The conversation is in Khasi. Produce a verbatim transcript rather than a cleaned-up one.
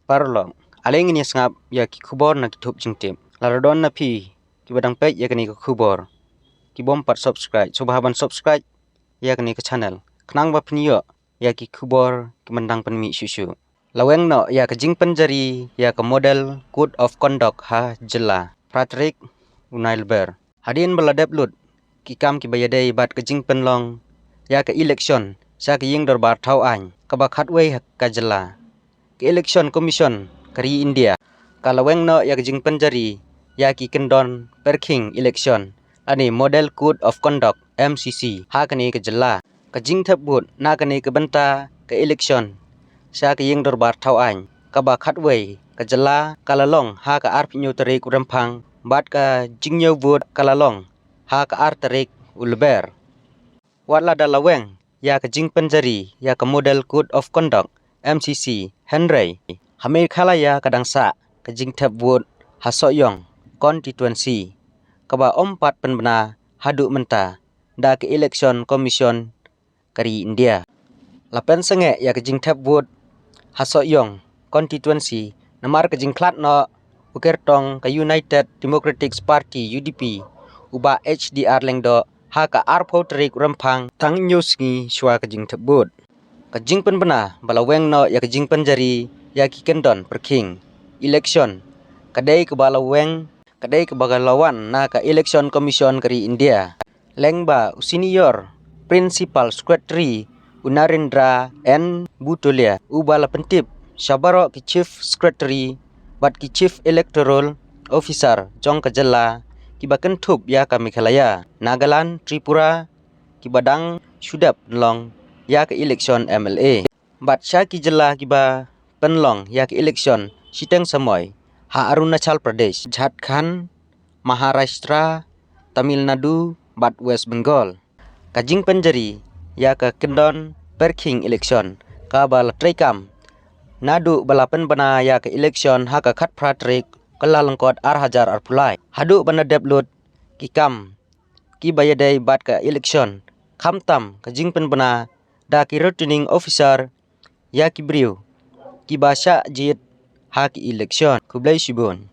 Paralok, ale ngin ïa sngap ïa ki khubor na ki thup jingtip. Lada don na phi kiba dang peit ïa kane ka khubor, ki bym pat subscribe, sngewbha ban subscribe ïa kane ka channel, khnang ba phin ïoh ïa ki khubor ki ban dang pynmih shuh shuh. La weng noh ïa ka jingpynjari ïa ka Model Code of Conduct ha jylla, phra tarik u Nailar. Hadien ba la dep lut ki kam kiba ïadei bad ka jingpynlong ïa ka election sha ka ïing dorbar thaw aiñ kaba khatwei ha ka jylla, ka Election Commission ka ri India ka la weng noh ïa ka jingpynjari ïa ki kyndon pyrkhing election, lane Model Code of Conduct, M C C, ha kane ka jylla. Ka jingthep vote na kane ka bynta ka election sha ka ïing dorbar thaw aiñ kaba khatwei ka jylla ka la long ha ka arphew hynñiew tarik u Rymphang, bad ka jingñiew vote ka la long ha ka ar tarik u Lber. Wat lada la weng ïa ka jingpynjari ïa ka Model Code of Conduct, M C C, hynrei ha Meghalaya ka dang sah ka jingthep vote ha Sohiong constituency, kaba ym pat pynbna haduh mynta da ka Election Commission ka ri India. La pynsangeh ïa ka jingthep vote ha Sohiong constituency namar ka jingkhlad noh u kyrtong ka United Democratic Party, U D P, u Bah H D R Lyngdoh, ha ka arphew tarik u Rymphang, tang hynñiew sngi shuwa ka jingthep vote. Ka jingpynbna ba la weng noh ïa ka jingpynjari ïa ki kyndon pyrkhing election ka dei kaba la weng, ka dei kaba la wan na ka Election Commission ka ri India, lyngba u Senior Principal Secretary u Narendra N Butolia, uba la pyntip sha baroh ki Chief Secretary bad ki Chief Electoral Officer jong ka jylla kiba kynthup ïa ka Meghalaya, Nagaland, Tripura, kiba dang shu dep pynlong ïa ka election M L A, bad sha ki jylla kiba pynlong ïa ka election shiteng samoi ha Arunachal Pradesh, Jharkhand, Maharashtra, Tamil Nadu bad West Bengal. Ka jingpynjari ïa ka kyndon pyrkhing election kaba la treikam naduh ba la pynbna ïa ka election ha ka khatphra tarik Kyllalyngkot ar hajar arphew lai. Haduh ban da dep lut ki kam kiba ïadei bad ka election, khamtam ka jingpynbna da ki returning officer ïa ki briew kiba shah jied ha ki election. Khublei shibun.